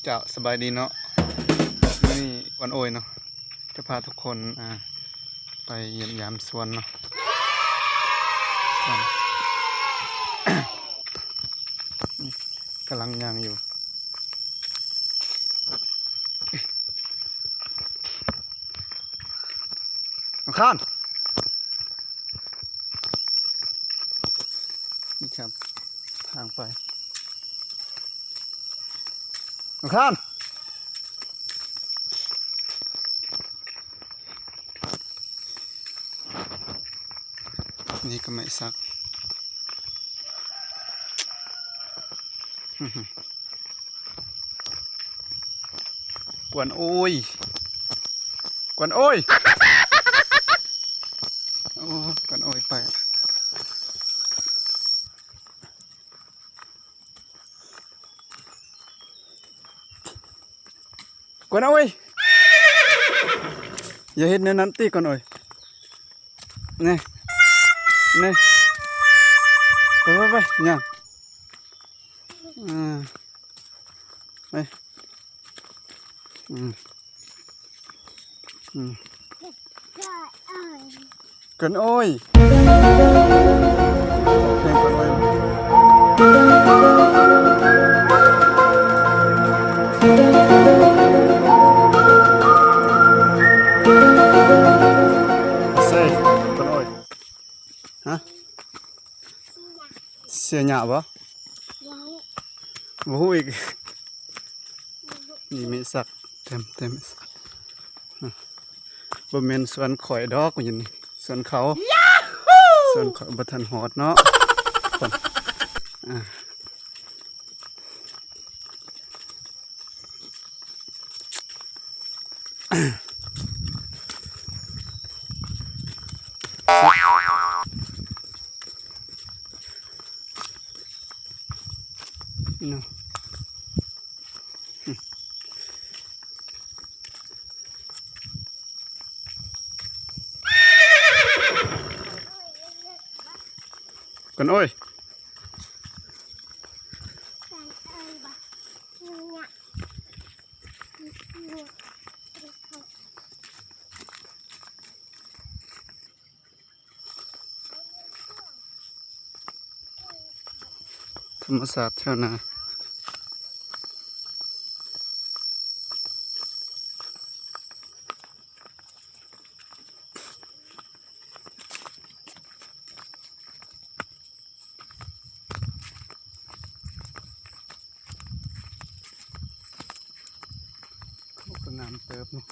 ເຈົ້າ ສະບາຍດີເນາະ ມື້ນີ້ກວນໂອຍເນາະ ຈະພາທຸກຄົນ ອ່າ ໄປຢ້ຽມຢາມສວນເນາະ ສວນ ກຳລັງຍ່າງຢູ່ ອັງຄານ ນີ້ຄັບ ທາງໄປ ອັງຄານ ນີ້ກໍໄມ້ສັກ ກວນໂອຍ ກວນໂອຍ ໂອ້ ກວນໂອຍໄປ ກວນໂອຍ ຢ່າເຮັດແນວນັ້ນຕິ ກວນໂອຍ ນີ້ ນີ້ ໄປ ໄປ ໄປ ຍ່າງ ອ່າ ໄປ ອືມ ອືມ ກວນໂອຍ ເພງກວນໂອຍ ເຊ ກວນໂອຍ ຮະ ເສຍຫຍ້າບໍ່? ບໍ່ຮູ້ ບໍ່ຮູ້ອີກ. ນີ້ມີສັກເຕັມ ເຕັມ ບໍ່ແມ່ນສວນຂ້ອຍດອກ ຢູ່ນີ້ ສວນເຂົາ ສວນຂ້ອຍບໍ່ທັນຮອດເນາະ ອ່າ. ກວນໂອຍ ທຳມະຊາດແຖວໜ້າ ເຂົາກໍງາມເຕີບເນາະ.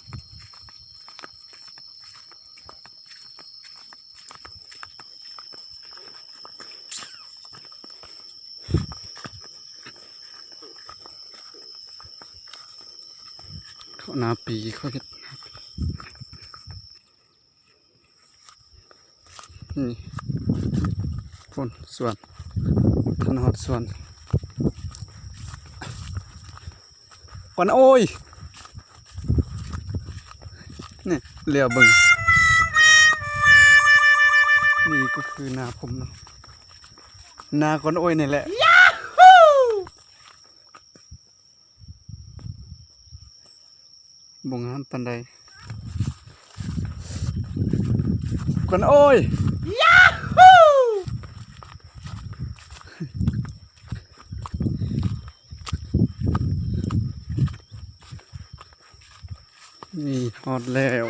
ເຂົາໜ້າປີ ເຂົາເຮັດ ນີ້ ພຸ້ນສວນ ທັນຮອດສວນ. ກວນໂອຍ ນີ້ ຫຼຽວເບິ່ງ ນີ້ກໍຄືນາຜົມເນາະ ນາກວນໂອຍນີ້ແຫຼະ ບໍ່ງາມປານໃດ ກວນໂອຍ. ນີ້ຮອດແລ້ວ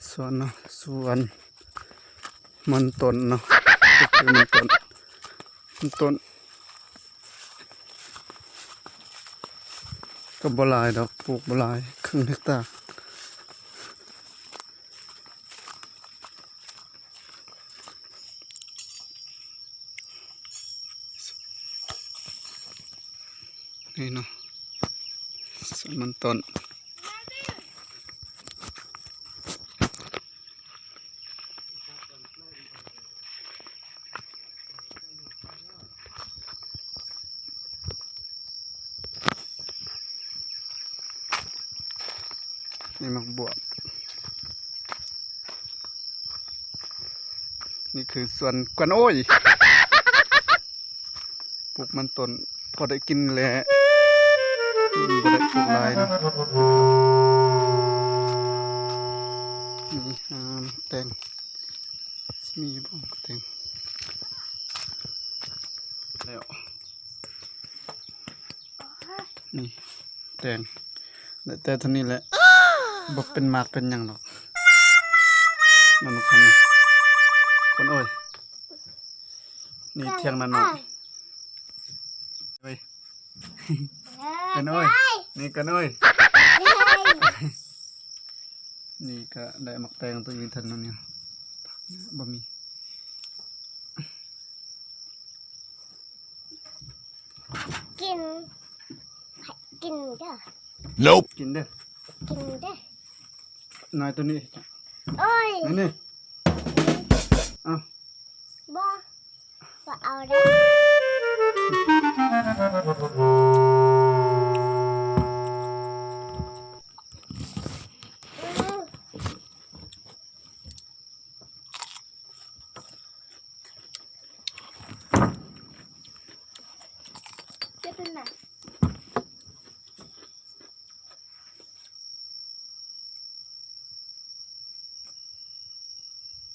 ສວນເນາະ ສວນມັນຕົ້ນເນາະ ກໍຄືມັນຕົ້ນ ມັນຕົ້ນ ກໍບໍ່ຫຼາຍດອກ ປູກບໍ່ຫຼາຍ ເຄິ່ງເຮັກຕາ. ນີ້ເນາະ ສວນມັນຕົ້ນ ນີ້ໝາກບວບ. ນີ້ຄືສວນກວນໂອຍ. ປູກມັນຕົ້ນພໍໄດ້ກິນແຫຼະ ບໍ່ໄດ້ປູກຫຼາຍເນາະ. ນີ້ ອ່າ ແຕງ ມີບໍ່ແຕງ ແລ້ວ ນີ້ ແຕງ ໄດ້ແຕ່ເທົ່ານີ້ແຫຼະ ບໍ່ເປັນໝາກເປັນຫຍັງດອກ ມັນຄັນນະ ຄົນໂອ້ຍ. ນີ້ຖຽງນານ້ອຍ ເອີຍ ກັນໂອ້ຍ ນີ້ກັນໂອ້ຍ ນີ້ກະໄດ້ໝາກແຕງຕົວນີ້ທັນນັ້ນນີ້ ບໍ່ມີ. ກິນ ກິນເດີ ກິນເດີ ກິນເດີ ນາຍໂຕນີ້ ໂອ້ຍ ນີ້ ເອົາ ບໍ່ ບໍ່ເອົາເດ້. ເກັບເປັນນະ.